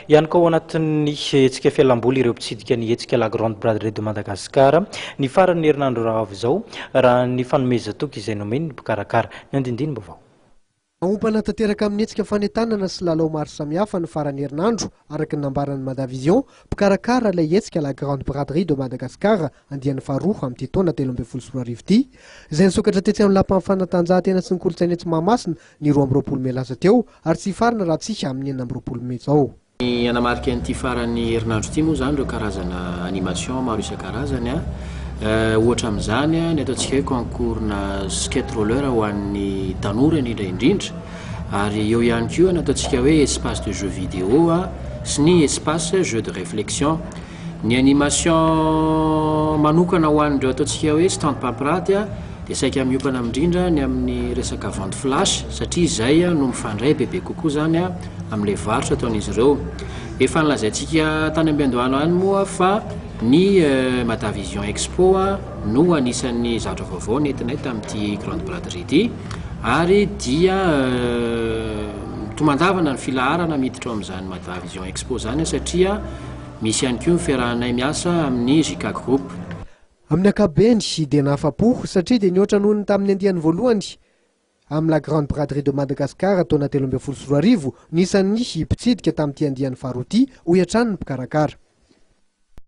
Ihany koa ao anatin'ny hetsika fialamboly ireo mpitsidika ny hetsika La Grande Braderie de Madagascar ny faran'ny herinandro raha avy izao, raha ny fanomezan-toky izay nomen'ny mpikarakara. Ny andindinim-baovao. Maompana tanteraka amin'ny hetsika fanentanana sy lalao maro samihafa ny faran'ny herinandro, araka ny nambaran'ny Madavision, mpikarakara ilay hetsika La Grande Braderie de Madagascar andiany faharoa amin'ity taona 2013 ity, izay nisokatra tetsy amin'ny Lapan'ny fanatanjahantena sy ny kolontsaina etsy Mahamasina ny 22 mey lasa teo ary tsy hifarana raha tsy amin'ny 26 mey izao. Ny hanamarika an'ity faran'ny herinandro ity moa izany ireo karazana animation maro isan-karazany. Ohatra amin'izany ny ataontsika hoe concours-na skate roller ho an'ny tanora indrindra indrindra. Ary eo ihany koa ny ataontsika hoe espace de jeux vidéo sy ny espace jeux de réflexion. Ny animation manokana ho an'ireo ataontsika hoe stand mpampiraty dia saika miompana indrindra ny amin'ny resaka vente flash satria izay no mifandray bebe kokoa izany amin'ilay varotra ataon'izy ireo. Efa nolazaintsika tany am-piandohana any moa fa ny Madavision Expo no anisan'ny zavatra vaovao nentinay tamin'ity Grande Braderie ity ary dia tomandavana ny filaharana miditra ao amin'izany Madavision Expo izany satria misy ihany koa ny fiarahanay miasa amin'ny JK Group. Amin'ny ankapobeny dia nahafa-po satria dia nihoatra noho ny tamin'ny andiany voalohany amin'ny La Grande Braderie de Madagascar taona 2013 ny isan'ny mpitsidika tamin'ity andiany faharoa ity, hoy hatrany ny mpikarakara.